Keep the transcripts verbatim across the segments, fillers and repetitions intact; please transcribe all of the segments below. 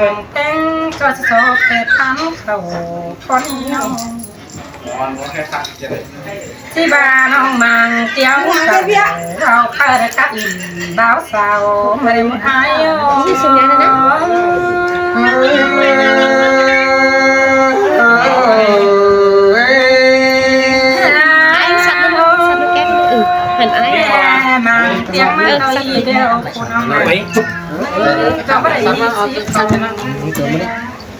ꞌTếng ꞌchọ ꞌsịt so ꞌpẹt ꞌphắn khảu ꞌcón ꞌnị ꞌnọng. ꞌSịt ꞌva ꞌnọng ꞌmăng ꞌtiếng au ꞌkhạy ꞌcọ ꞌnị báu sao ꞌmá ꞌmự ái ꞌnị. Ai, sắp nó, sắp nó kém. Ừ, hẳn ai. ꞌMăng ꞌtiếng ꞌmá ꞌtoi điêu ꞌcốn ꞌnọng ꞌmá. Ui. Ơ, ꞌcọ báu đảy ꞌnị ꞌsịt so ꞌnọng.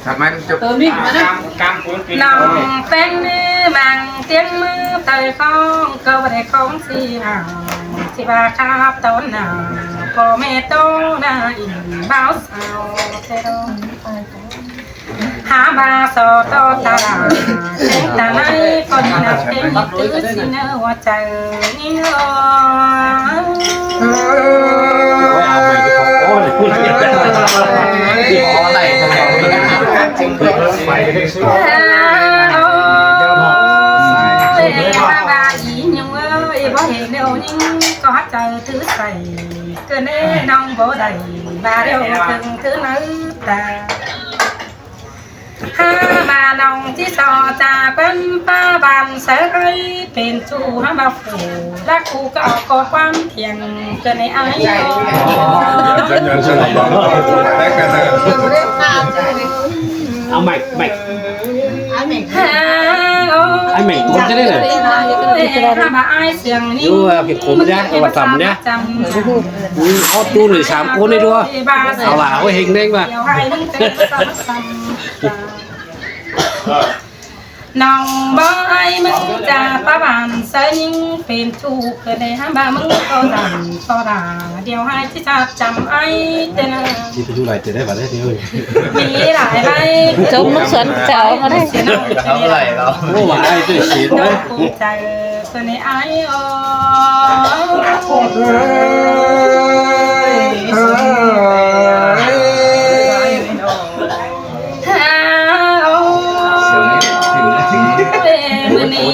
ꞌNọng ꞌpéng ꞌmự ꞌmăng ꞌtiếng ꞌmự ꞌtoi khong ꞌcọ báu đảy khong ꞌsịn hảư. ꞌSịt ꞌva khắp ꞌtọn nả, ꞌpo ꞌme ꞌtọn nả ꞌnị báu sao ꞌtẹ ꞌnọng. Hák ꞌva so ꞌtọ ta lả, ꞌtếng ta ꞌnị ꞌcọ ꞌnị ꞌnạp ꞌtếng ꞌnị tứ ꞌsịn ꞌnớ ꞌhua chaư ꞌnị ơ. Ôi, ꞌva ꞌva ꞌnị ꞌnhung ơi, báu hên ꞌnị ꞌnhung ꞌcọ hák chaư thứ sai. ꞌCọ ꞌnị ꞌnọng báu đảy ꞌva điêu ꞌtếng thứ ꞌnớ ta. Hák ꞌva ꞌnọng ꞌchí so ꞌchạ ꞌquám ꞌpá ꞌván sáư ꞌhới pên ꞌchu hák ꞌva phủ đắc ꞌcu ꞌcọ au ꞌquám thiêng ꞌcọ ꞌnị ái. Au mảy, mảy. Hák ꞌva ái siêng ꞌnị. Dú, à, Việt Cốm nhá, ꞌva tăm nhá. Ừ, au ꞌchu ꞌnị sam ꞌcốn ꞌnị dú. Au ꞌva, ôi, hên ꞌnêng ꞌva. ꞌNọng báu ái ꞌmứng ꞌchạ ꞌpá ꞌván sáư ꞌnhính pên ꞌchu ꞌcọ ꞌnị hák ꞌva ꞌmứng ꞌcọ dăm ꞌcọ đả điêu ꞌhại ꞌchí chắp chăm ái ꞌtẹ ꞌnớ. ꞌChí pên ꞌchu đảy ꞌtẹ đảy ꞌva đảy ꞌtẹ ơi. ꞌMí đảy ꞌvạy. Chốm ꞌmứng suôn chảu ꞌmá đảy. Au đảy ꞌva. Ôi, ꞌva ái ꞌtẹ ꞌsịn đảy. Đảy ꞌcốn chaư ꞌcọ ꞌnị ái ơ. Ôi, ôi, ôi, ꞌmự ꞌnị.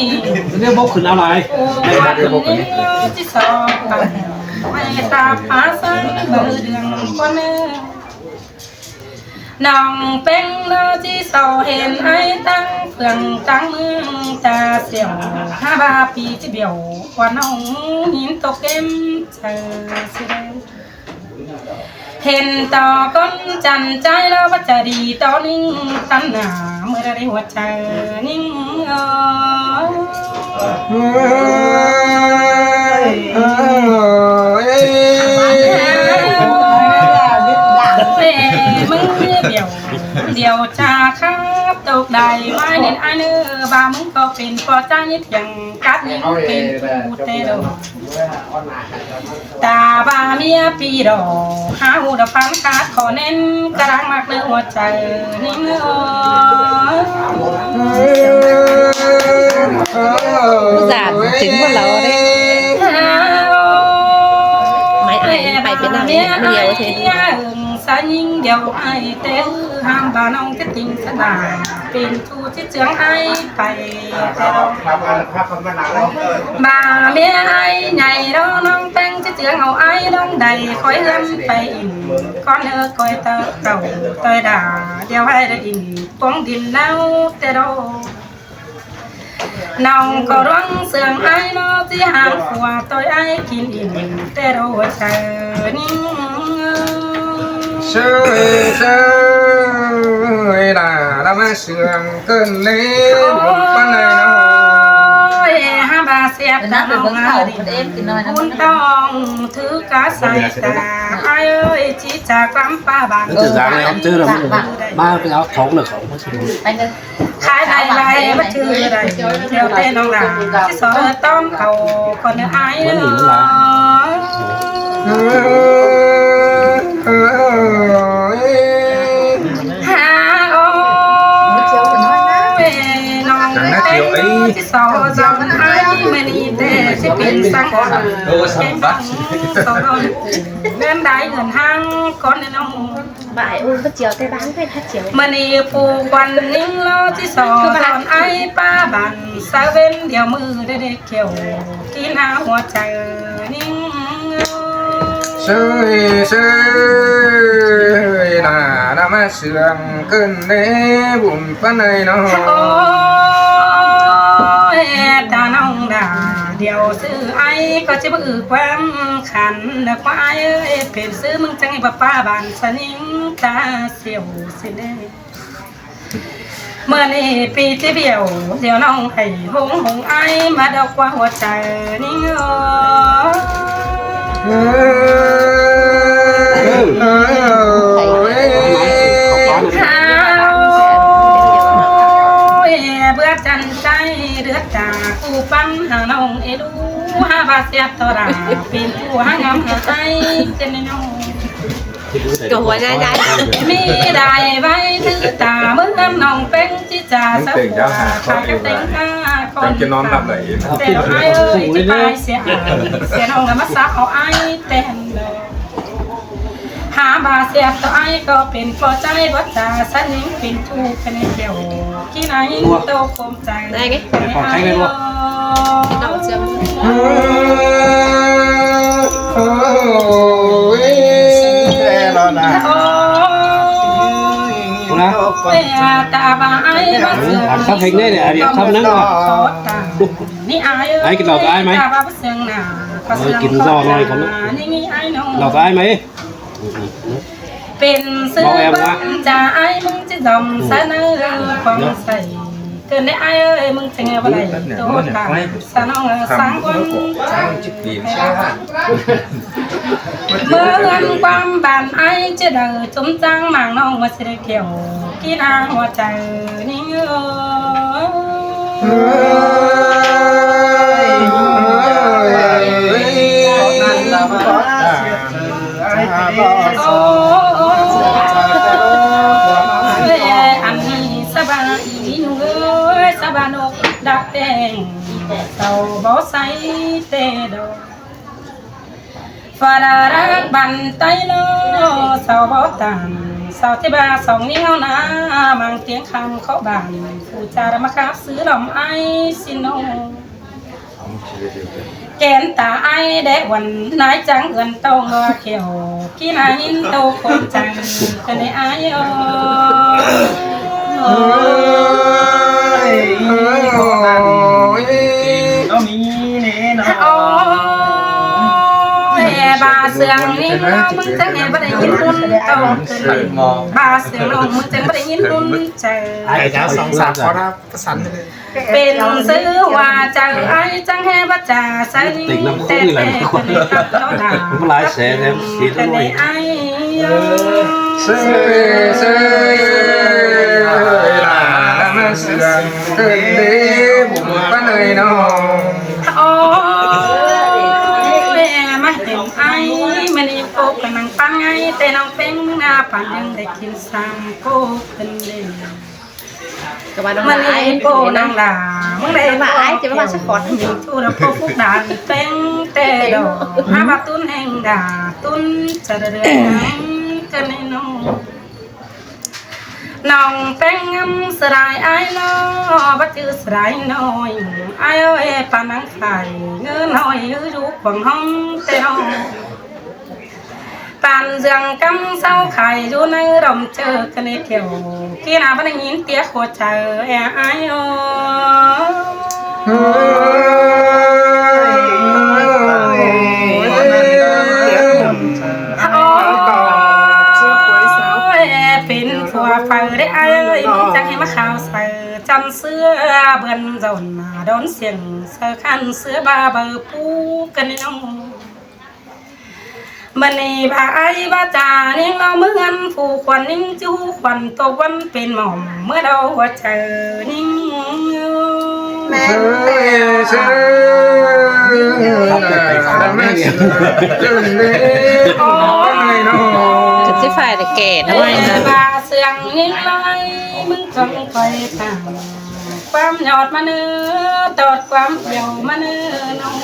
ꞌNéo bốc khửn au lai. Ôi, ꞌnị ꞌchí so ꞌva ꞌmạy ta ꞌpá sáư báu đường ꞌcốn ꞌnớ. ꞌNọng ꞌpéng ꞌnớ ꞌchí so hên ái ꞌtáng phường ꞌtáng ꞌmướng ta siêu hák ꞌva pi ꞌchí bẻo ꞌquá ꞌnọng ꞌnhính tô kém chaư ꞌsịn. Hên ꞌto ꞌcốn chăn ꞌchái ꞌlẹo báu chaư đi ꞌto ꞌnhính ꞌtăn nả ꞌmự đa đi ꞌhua chaư ꞌnhính ơ. Ôi, ôi, ôi. Ê, ꞌmứng ꞌnị bẻo điều tra khắp ꞌtộc đài ꞌvạy nên ái ꞌnớ ꞌva ꞌmứng ꞌcọ pên ꞌpo ꞌchá ꞌnhí thiêng cắp ꞌnhính pên ꞌcu ꞌtẹ ꞌlẹo. Ta ꞌva ꞌmía ꞌpi đỏ hák ꞌhụ đa phán khát khó ꞌnén cá đáng ꞌmặc ꞌnớ ꞌhua chaư ꞌnhính ơ. Dản chứng ꞌmá ꞌlẹo đé. Máy ai, ai pên ꞌnặn ꞌnị, ꞌmí điêu ꞌtẹ. Sa ꞌnhính điêu ai ꞌtẹ ư hák ꞌva ꞌnọng ꞌchí ꞌtếng sa đa pên ꞌchu ꞌchí ꞌchương ai pay. ꞌVa ꞌmía ai ꞌnhạy ꞌlẹo ꞌnọng ꞌpéng ꞌchí ꞌchương au ai ꞌlống đảy khói ꞌhướn pay ỉn. ꞌCón ꞌnớ khói ta cảu ꞌtoi đa điêu ꞌhại đa ỉn cuông đin ꞌlẹo ꞌtẹ ꞌlẹo. ꞌNọng ꞌcọ ꞌluống sương ai ꞌnớ ꞌchí háng khua ꞌtoi ai kin ỉn ꞌtẹ ꞌlẹo ꞌhua chaư ꞌnhính. Sư, sư, ơi đa, đa ꞌmá sương cơn lễ ꞌmắn ꞌpá ꞌnị ꞌnớ. Ôi, hák ꞌva siếp ta ꞌnọng ꞌnị. ꞌCốn ꞌtong thứ cá sai ta. Ai ơi, ꞌchí chả ꞌquám ꞌpá ꞌván. Nó chả dáng này, không chứ đâu. Ba cái áo thóng là không có gì. Khái đảy lai ꞌmá ꞌchư đảy điêu ꞌtẹ ꞌnọng đa. ꞌChí so ꞌtóm khảu ꞌcọ ꞌnớ ai ơ. Hák ôi, ꞌnọng ꞌtếng ꞌchí so dăm ai ꞌmự ꞌnị ꞌtẹ ꞌchí pên săng. So dăm ꞌnớn đảy ngươn háng ꞌcốn ꞌnị ꞌnọng. Bái ôi, báu chiêu ꞌtẹ ꞌváng ꞌtẹ hák chiêu. ꞌMự ꞌnị phủ quan ꞌnhính ꞌlẹo ꞌchí so dăm ai ꞌpá ꞌván sa ꞌvến điêu ꞌmự đé đé kiêu kin háng ꞌhua chaư ꞌnhính. Sư, sư, đa, đa ꞌmá sương ꞌcứn đé bun ꞌpá ꞌnị ꞌnớ. Ôi, ta ꞌnọng đa, điêu ꞌsứ ải ꞌcọ ꞌchí báu ư ꞌquám khăn ꞌnớ ꞌquá ải ơi, pên ꞌsứ ꞌmứng chắng ꞌhị ꞌpá ꞌpá bản sa ꞌnhính ta siêu ꞌsịn đé. ꞌMưa ꞌnị pi ꞌchí bẻo, điêu ꞌnọng hảy hống hống ải ꞌmá đaư ꞌquá hua chaư ꞌnhính ơ. Ôi, bươn chăn ꞌchái ꞌlứa ta ꞌcú ꞌpắn hảư ꞌnọng ê đu, hák ꞌva ꞌsép ꞌto đa, pên ꞌchu hák ngắm hảư ải ꞌchớ ꞌnị ꞌnọng. ꞌCọ hua dai dai. ꞌMí đai ꞌvạy thứ ta ꞌmướng ꞌnọng ꞌpéng ꞌchí cha sắp hua, khá cắp téng ta ꞌcốn ta. Ê ải ơi, ꞌchí ꞌpá sia ải, sia ꞌnọng ꞌmá sắp au ải ꞌtến đaư. Hák ꞌva ꞌsép ꞌto ải ꞌcọ pên ꞌpo ꞌchái bót ta, sa ꞌnhính pên ꞌchu pên ꞌnị kiẻo, ꞌkí ꞌnị ꞌtố khôm Đảy ꞌnị. Đảy ꞌnị. Ôi, ta ꞌva ải ꞌmá sương. Sắp hình đấy, để sắp nắng rồi. ꞌNị ải ơi, ải kin ꞌlạu ꞌtoi ải ꞌmá. Ta ꞌva sương nả, ꞌva sương kin ꞌtoi ải ꞌnị ꞌnị ải ꞌnọng. ꞌLạu ꞌtoi ải ꞌmá. Pên ꞌsứ ꞌpắn cha ải ꞌmứng ꞌchí dom sa ꞌnớ quăng sai. ꞌCứn đé ải ơi, ꞌmứng chắng ꞌva đảy ꞌtố ta, sa ꞌnọng ꞌsáng quăng. ꞌMưa ꞌhướn ꞌquám bản ải ꞌchí đaư, ꞌchúm ꞌcháng mảng ꞌnọng ꞌmá sia đaư kiẻo, ꞌkí ꞌnị hua chaư ꞌnhính ơ. Ôi, ăn ꞌnị sa ꞌva ꞌnị ꞌnọng ơi, sa ꞌva ꞌnọng đắc ꞌtếng, sau báu sai ꞌtẹ đaư. Pha đa đắc bản ꞌTáy ꞌnớ, sau báu tản, sau ꞌchí ꞌva song ꞌnhính ꞌháu nả, mang tiếng khăm khót bản, phủ cha đa ꞌmá khắp ꞌsứ lom ải ꞌsịn ꞌnớ. Kén ta ải đé uôn, nải chắng ươn ꞌtông ꞌva kiẻo, ꞌkí ꞌnị ꞌhính ꞌtố khôm chaư, ꞌcứn đé ải ơ. Ôi, ôi, ôi. Ôi, ꞌva sương ꞌnị ꞌnọng ꞌmứng chắng ꞌhê báu đảy ꞌnhính ꞌhún ꞌtông. ꞌVa sương ꞌnọng ꞌmứng chắng báu đảy ꞌnhính ꞌhún chaư. Ải chắng song sam khót đa. Pên ꞌsứ hua chaư ải chắng ꞌhê báu cha sai ꞌnị ꞌtẹ ꞌtẹ ꞌcứn ꞌnị cắp ꞌto đa. ꞌCứn ꞌnị ải ơ. Ôi, ꞌmá hên ải ꞌmá ꞌnị ꞌcọ ꞌcọ ꞌnăng ꞌpắn ải ꞌtẹ ꞌnọng ꞌpéng ꞌmá ꞌnạ ꞌpắn ꞌnhắng đảy kin sam ꞌcọ ꞌcứn đảy. ꞌMá ꞌnị ꞌcọ ꞌnăng đa, ꞌmướng đảy ꞌcọ ải ꞌchí ꞌva ꞌmá sa khót ꞌnị ꞌchu đa ꞌcọ phúc đan ꞌpéng ꞌtẹ đaư. Hák ꞌva tủn ꞌhéng đa, tủn chaư đa đươn ꞌnăng ꞌcứn đảy ꞌnọng. ꞌNọng ꞌpéng ngắm sơi đai ải ꞌnớ, báu chứ sơi đai ꞌnọi. Ải ơi, ꞌpán ꞌnăng phải, ꞌngớn ꞌnọi ư dú quảng ꞌhóng ꞌtẹ ꞌnọng. ꞌPán dươn cắm sau khai dú ꞌnớ đom ꞌchớ ꞌcứn đảy kiẻo, ꞌkí ꞌnạ báu đảy ꞌnhính ꞌtiếc hua chaư ê ải ơ. Ôi, pên phua phaư đé ải ơi, ꞌmứng chắng ꞌhê ꞌmá khao saư chăm ꞌsứa bươn dọn đón siêng saư khăn ꞌsứa ꞌva baư pú ꞌcứn đảy ꞌnọng. ꞌMưa ꞌnị ꞌva ải ꞌva cha ꞌnhính ꞌlo ꞌmướng ꞌhướn phủ khuôn ꞌnhính ꞌchu khuôn ꞌtộc ꞌvắn pên mỏm ꞌmưa đaư hua chaư ꞌnhính. Ôi, ôi, ôi. Chứ phải là kẻ nó ꞌVa sương ꞌnhính ꞌlo ꞌmứng chắng quay tẳng ꞌquám nhọt ꞌmá ꞌnớ, ꞌtọt ꞌquám iêu ꞌmá ꞌnớ ꞌnọng.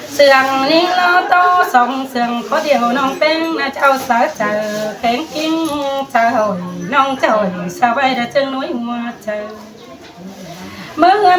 Sương ꞌnhính ꞌlo ꞌto song sương khót điêu ꞌnọng ꞌpéng ꞌnạ chảu saư chaư, ꞌpéng kin chaư ꞌhọi ꞌnọng chaư ꞌhọi saư ꞌvạy đa ꞌchương ꞌnọi hua chaư. ꞌMưa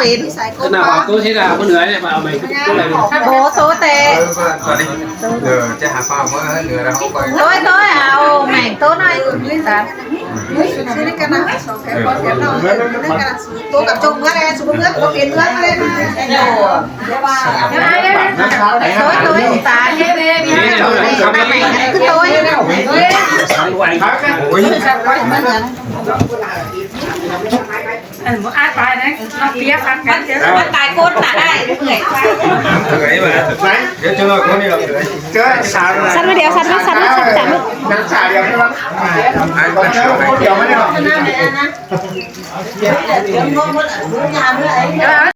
pên. Cái nào bảo tôi thế là có nửa này mà mày cứ tôi này. Bố tôi tệ. Tôi, tôi ảo mày tôi nói. Tôi cặp chồng bữa nay, số bữa có tiền bữa nay. Tôi, tôi tán. Tôi. Ăn một át bài đấy, nó phía phát cái chứ. Bắt tài cốt là ai? Người. Người mà. Đấy. Chứ cho nó có đi đâu. Chứ sao? Săn video, săn, săn, săn, săn. Nắng xả điểm cho nó. Ai mà sửa này. Kiểu mới đi học.